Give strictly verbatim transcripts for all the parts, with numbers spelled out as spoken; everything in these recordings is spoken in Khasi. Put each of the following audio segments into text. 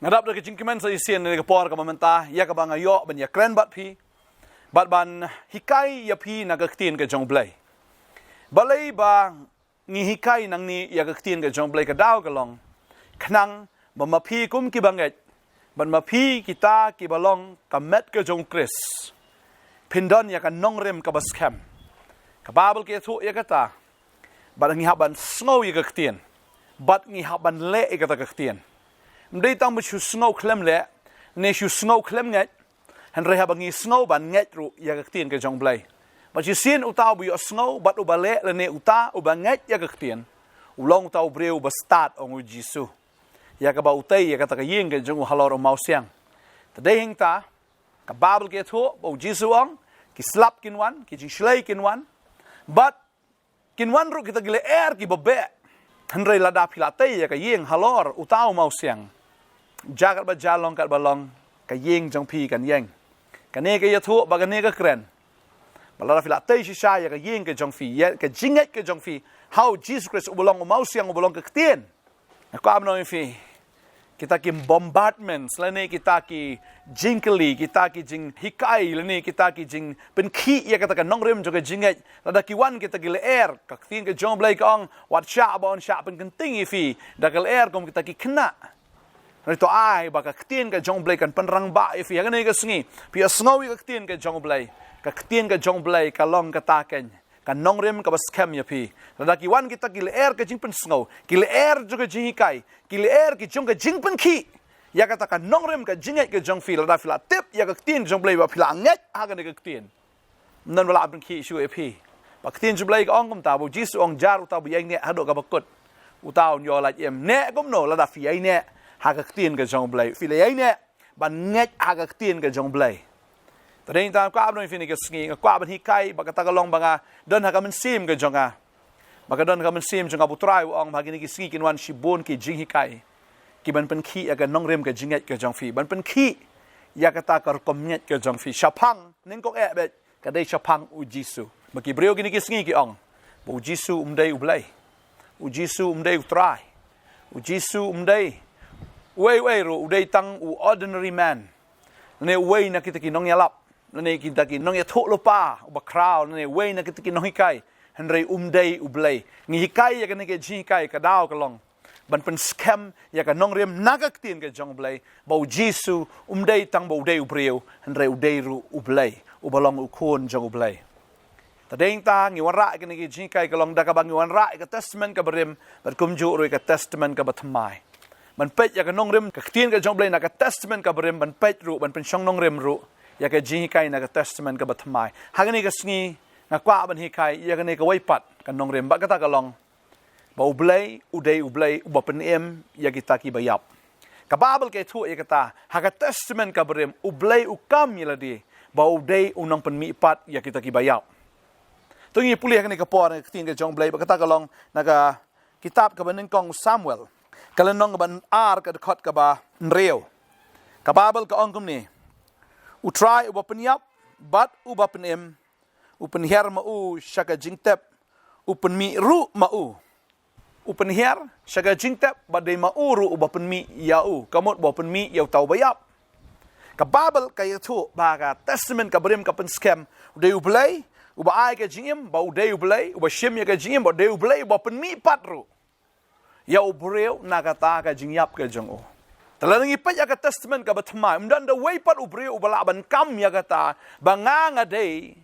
Nga dap da ka jingkmen sa shisien ha kane ka por kaba mynta, ïa kaba nga ïoh ban ïakren bad phi, bad ban hikai ïa phi na ka ktien ka jong U Blei. Balei ba ngi hikai nangne ïa ka ktien ka jong U Blei? Ka daw ka long, khnang ba ma phi kum kiba ngeit, bad ma phi kita kiba long ka met ka jong U Khrist, phin don ïa ka nongrim kaba skhem. Ka Baibl ka ïathuh ïa kata, bad ngi hap ban sngew ïa ka ktien, bad ngi hap ban leh ïa kata ka ktien. Ym dei tang ba shu sngew khlem leh, ne shu sngew khlem ngeit, hynrei haba ngi sngew ban ngeit ruh ïa ka ktien ka jong U Blei. Bad shisien uta uba ïohsngew bad uba leh, lane uta uba ngeit ïa ka ktien, u long uta u briew uba stad, ong U Jisu, ïa kaba u tei ïa kata ka ïing ka jong u halor u mawsiang. Te dei hangta, ka Baibl ka ïathuh ba U Jisu u ong, ki slap kin wan, ki jingshlei kin wan, bad kin wan ruh kita ki lyer kiba beh. Hynrei lada phi la tei ïa ka ïing halor uta u mawsiang, jia katba jia, long katba long, ka ïing jong phi kan ïeng. Kane ka ïathuh bad kane ka kren ba lada phi la tei shisha ïa ka ïing ka jong phi, ïa ka jingngeit ka jong phi ha U Jisu Khrist uba long u mawsiang, uba long ka ktien. Nga kwah ban ong ïa phi, kita ki bombardments, lane kita ki jingkylli, kita ki jinghikai, lane kita ki jingpynkhih ïa kata ka nongrim jong ka jingngeit, lada ki wan kita ki lyer, ka ktien ka jong U Blei ka ong, wat shah ba yn shah pynkynting ïa phi da ka lyer kum kita ki khynnah. Hynrei to ai ba ka ktien ka jong U Blei kan pynrangbah ïa phi ha kane ka sngi. Phi ïohsngew ïa ka ktien ka jong U Blei. Ka ktien ka jong U Blei ka long kata keiñ ka nongrim kaba skhem ïa phi. Lada ki wan kita ki lyer ka jingpynsngew, ki lyer jong ka jinghikai, ki lyer ki jong ka jingpynkhih ïa kata ka nongrim ka jingngeit ka jong phi, lada phi la tip ïa ka ktien jong U Blei, ba phi la ngeit ha kane ka ktien, ym don ba lah ban pynkhiah shuh ïa phi. Ba ka ktien jong U Blei ka ong kumta, ba U Jisu u ong, jar uta uba ïaineh haduh kaba kut, uta un ïoh lait im. Neh kumno lada phi ïaineh ha ka ktien ka jong U Blei? Phi la ïaineh ban ngeit ha ka ktien ka jong U Blei. Te dei hangta nga kwah ban ong ïa phi ha kane ka sngi, nga kwah ban hikai, ba kata ka long ba nga don ha ka mynsiem ka jong nga. Ba ka don ha ka mynsiem jong nga ba U Trai u ong ba ha kine ki sngi kin wan shibun ki jinghikai kiban pynkhih ïa ka nongrim ka jingngeit ka jong phi, ban pynkhih ïa kata ka rukom ngeit ka jong phi. Shaphang, nyngkong eh beit, ka dei shaphang U Jisu. Ba ki briew kine ki sngi ki ong ba U Jisu um dei U Blei. U Jisu um dei U Trai. U Jisu um dei uei uei ruh, u dei tang u ordinary man, lane uwei na kita ki nongïalap, lane kita ki nongïathuhlypa uba khraw, lane uwei na kita ki nonghikai, hynrei um dei U Blei. Ngi hikai ïa kane ka jinghikai, ka daw ka long ban pynskhem ïa ka nongrim na ka ktien ka jong U Blei, ba U Jisu um dei tang ba u dei u briew, hynrei u dei ruh U Blei uba long U Khun jong U Blei. Te dei hangta ngi wanrah ïa kane ka jinghikai, ka long da kaba ngi wanrah ïa ka Testament kaba rim, bad kumjuh ruh ïa ka Testament kaba thymmai, ban peit ïa ka nongrim ka ktien ka jong U Blei na ka Testament kaba rim, ban peit ruh, ban pynshong nongrim ruh ïa ka jinghikai na ka Testament kaba thymmai. Ha kane ka sngi nga kwah ban hikai ïa kane kawei pat ka nongrim, bad kata ka long ba U Blei u dei U Blei uba pynim ïa kita kiba ïap. Ka Baibl ka ïathuh ïa kata, ha ka Testament kaba rim U Blei u kam ïa lade ba u dei u nongpynmihpat ïa kita kiba ïap. To ngin pule ha kane ka por na ka ktien ka jong U Blei, bad kata ka long na ka kitab kaba nyngkong u Samuel, ka lynnong kaba ar, ka dkhot kaba hynriew. Ka Baibl ka ong kumne: U Trai uba pynïap bad uba pynim, u pynhiar ma u sha ka jingtep, u pynmih ruh ma u. U pynhiar sha ka jingtep, bad dei ma u ruh uba pynmih ïa u, ka mut ba u pynmih ïa uta uba ïap. Ka Baibl ka ïathuh ba ka Testament kaba rim ka pynskhem u dei U Blei uba ai ka jingim, ba u dei U Blei uba shim ïa ka jingim, ba u dei U Blei uba pynmihpat ruh ïa u briew na kata ka jingïap ka jong u. Te lada ngi peit ïa ka Testament kaba thymmai, ym don da uwei pat u briew uba lah ban kam ïa kata, ba nga, nga dei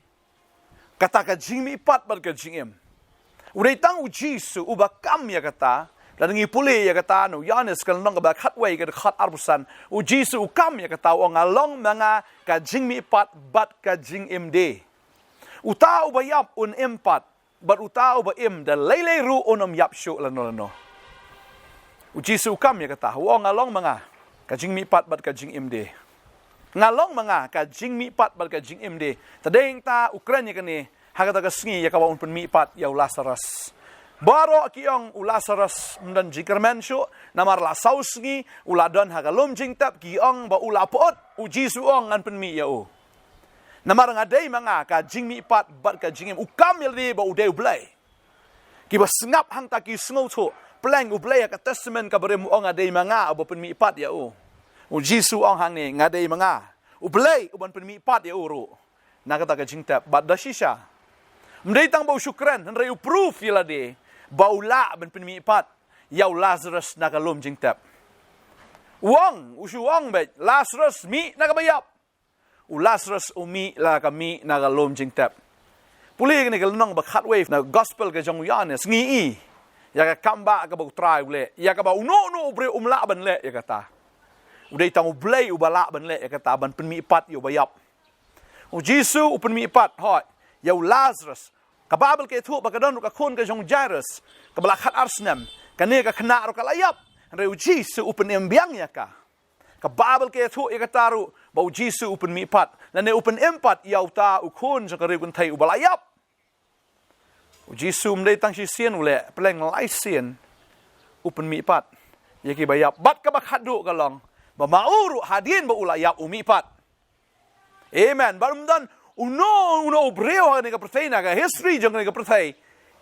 kata ka jingmihpat bad ka jingim. U dei tang U Jisu uba kam ïa kata. Lada ngi pule ïa kata na u Ïoannis ka lynnong kaba khatwei, ka dkhot arphew san, U Jisu u kam ïa kata, u ong, nga long ma nga ka jingmihpat bad ka jingim de. Uta uba ïap un im pat, bad uta uba im da lei lei ruh un ym ïap shuh lano lano. U Jisu u kam ïa kata, u ong, nga long ma nga ka jingmihpat bad ka jingim de. Nga long ma nga ka jingmihpat bad ka jingim de. Te dei hangta u kren ïa kane ha kata ka sngi ïa kaba un pynmihpat ïa u Lasarus. Baroh ki ong u Lasarus ym don jingkyrmen shuh, namar la saw sngi u la don ha ka lum jingtep. Ki ong ba u la pyut, U Jisu u ong, ngan pynmih ïa u. Namar nga dei ma nga ka jingmihpat bad ka jingim. U kam ïa lade ba u dei U Blei. Kiba sngap hangta ki sngewthuh, pleng, U Blei ha ka Testament kaba rim u ong, nga dei ma nga uba pynmihpat ïa u. U Jisu u ong hangne, nga dei ma nga. U Blei u ban pynmihpat ïa u ruh na kata ka jingtep. Bad da shisha, ym dei tang ba u shu kren, hynrei u proof ïa lade ba u lah ban pynmihpat ïa u Lazarus na ka lum jingtep. U ong, u shu ong beit, Lazarus, mih na kaba ïap. U Lazarus u mih la ka mih na ka lum jingtep. Pule kane ka lynnong ba khatwei na gospel ka jong u Ïoannis, ngi i ïa ka kam ba kaba u Trai u leh, ïa kaba uno uno u briew um lah ban leh ïa kata. U dei tang U Blei uba lah ban leh ïa kata, ban pynmihpat ïa uba ïap. U Jisu u pynmihpat, hooid, ïa u Lazarus. Ka Baibl ka ïathuh ba ka don ruh ka khun ka jong u Jairus, kaba la khatar snem. Kane ka khynnah ruh ka la ïap, hynrei u Jisu u pynim biang ïa ka. Ka Baibl ka ïathuh ïa kata ruh ba u Jisu u pynmihpat, lane u pynim pat ïa uta u khun jong ka riewkynthei uba la ïap. U Jisu ym dei tang shisien u leh, pleng lai sien u pynmihpat ïa kiba ïap. Bad kaba khatduh ka long ba ma u ruh hadien ba u la ïap u mihpat. Amen. Bad ym don uno uno u briew ha kane ka pyrthei, na ka history jong kane ka pyrthei,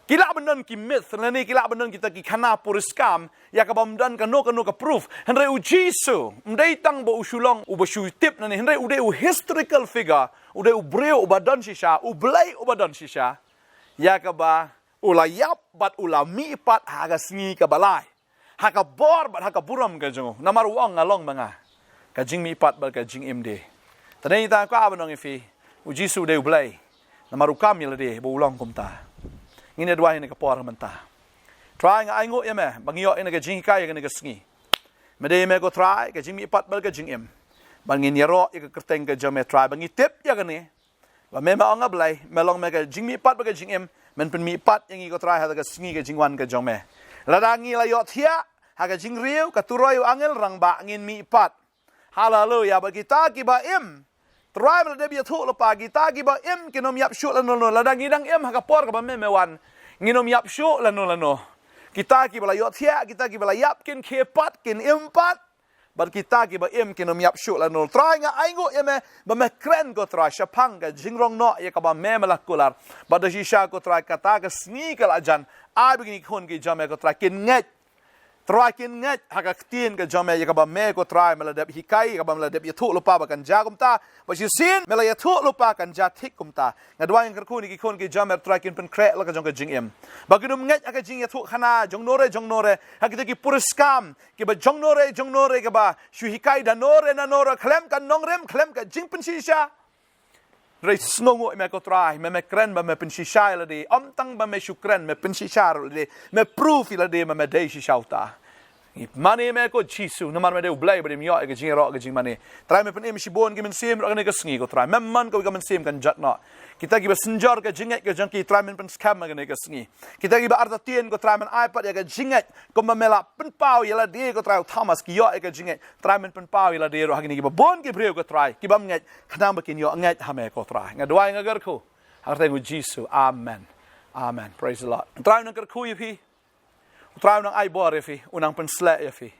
ki lah ban don ki myth lane ki lah ban don kita ki khana puriskam ïa kaba ym don kano kano ka proof. Hynrei u Jisu ym dei tang ba u shu long uba shu tip nangne, hynrei u dei u historical figure, u dei u briew uba don shisha, U Blei uba don shisha, ïa kaba u la ïap bad u la mihpat ha ka sngi kaba lai, ha ka bor bad ha ka burom ka jong u. Namar u ong, nga long ma nga ka jingmihpat bad ka jingim de. Te nangta nga kwah ban ong ïa phi, u Jisu u dei U Blei, namar u kam ïa lade ba u long kumta. Ngin ïa duwai ha kane ka por mynta. Trai, nga ainguh ïa me ba ngi ïoh ïa kane ka jinghikai ïa kane ka sngi. Me dei me ko Trai ka jingmihpat bad ka jingim. Ba ngin ïaroh ïa ka kyrteng ka jong me Trai, ba ngi tip ïa kane, ba me, me ong, A Blei, me long me ka jingmihpat bad ka jingim. Men pynmihpat ïa ngi ko Trai ha ka sngi ka jingwan ka jong me. Lada ngi la ïohthiah ha ka jingriew, ka turoi, u angel, rangbah, ngin mihpat. Haleluya. Bad kita kiba im, Trai, me la dep ïathuhlypa, kita kiba im kin ym ïap shuh lano lano. Lada ngi dang im ha ka por kaba me, me wan, ngin ym ïap shuh lano lano. Kita kiba la ïohthiah, kita kiba la ïap kin khie pat, kin im pat. Bad kita kiba im kin ym ïap shuh lano. Trai, nga ainguh ïa me ba me kren ko Trai shaphang ka jingrong noh ïa kaba me, me la kular. Bad da shisha ko Trai, kata ka sngi ka la jan. Ai ba kine ki khun ki jong me ko Trai kin ngeit. Trai, kin ngeit ha ka ktien ka jong me ïa kaba me ko Trai me la dep hikai, ïa kaba me la dep ïathuhlypa ba kan jia kumta. Ba shisien me la ïathuhlypa kan jia thik kumta. Nga duwai, nga kyrkhu ïa ki khun ki jong me Trai kin pynkhreh la ka jong ka jingim. Ba kin ym ngeit ha ka jingïathuhkhana jong nore jong nore, ha kita ki puriskam kiba jong nore jong nore, kaba shu hikai da nore na nore khlem ka nongrim, khlem ka jingpynshisha. Hynrei sngewnguh ïa me ko Trai, me, me kren ba me pynshisha ïa lade, ym tang ba me shu kren, me pynshisha ruh ïa lade, me proof ïa lade ba me dei shisha uta. Ngi mane ïa me ko Jisu, namar me dei U Blei ba ym ïoh ïa ka jingïaroh ka jingmane. Trai, me pynim shibun ki mynsiem ruh ha kane ka sngi ko Trai, me mon kawei ka mynsiem kan jot noh. Kita kiba synjor ka jingngeit ka jong ki Trai, men pynskhem ha kane ka sngi. Kita kiba artatien ko Trai, men ai pat ïa ka jingngeit kumba me la pynpaw ïa lade ko Trai, u Thomas, ki ïoh ïa ka jingngeit. Trai, men pynpaw ïa lade ruh ha kine kiba bun ki briew ko Trai, kibym ngeit, khnang ba kin ïoh ngeit ha me ko Trai. Nga duwai, nga kyrkhu ha ka kyrteng u Jisu. Amen. Amen. Praise the Lord. Trai u nang kyrkhu ïa phi. U Trai u nang ai bor ïa phi, u nang pynshlur ïa phi.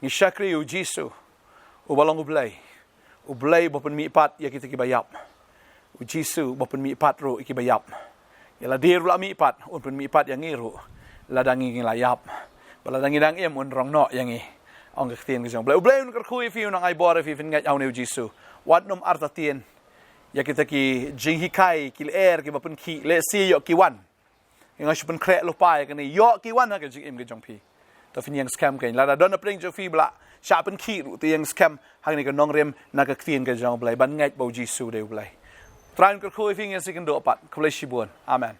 Ngi shakri ïa u Jisu, uba long U Blei, U Blei ba pynmihpat ïa kita kiba ïap. U Jisu ba pynmihpat ruh ïa kiba ïap. Ïa lade ruh la mihpat, un pynmihpat ïa ngi ruh lada ngi, ngi la ïap. Bad lada ngi dang im, un rong noh ïa ngi, ong ka ktien ka jong U Blei. U Blei un kyrkhu ïa phi, u nang ai bor ïa phi, phin ngeit ha une u Jisu. Wat nym artatien ïa kita ki jinghikai ki lyer kiba pynkhih, lehse ïoh ki wan. Nga shu pynkhreh lypa ïa kane, ïoh ki wan ha ka jingim ka jong phi. To phin ïeng skhem kein. Lada don na pdeng jong phi ba la shah pynkhih ruh, to ïeng skhem ha kane ka nongrim na ka ktien ka jong U Blei, ban ngeit ba u Jisu u dei U Blei. Trai un kyrkhu ïa phi, ngin sa ïakynduh pat. Khublei shibun. Amen.